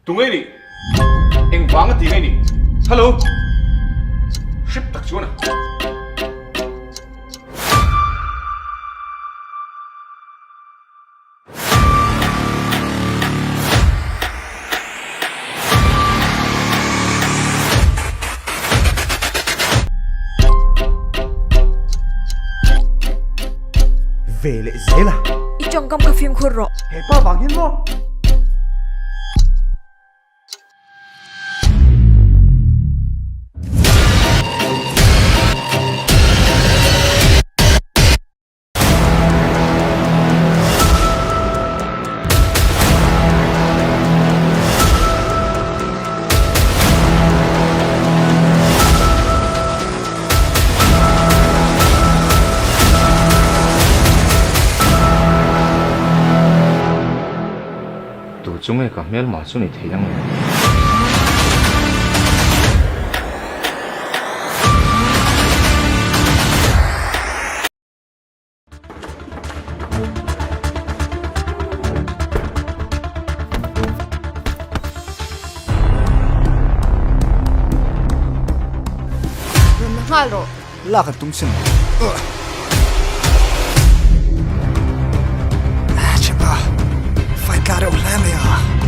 Tu ngei nih? Eng vang a ti ngei nih? Hello! Hrip tak chuan a. Ve leh zel a. I tawngkam kha fimkhur rawh. He pa vang hian maw? Tu chu nge ka hmelma chu ni thei ang le? Rawn la nghal rawh. Lak an tum sin. Chepa, fight ka reuh hle mai a.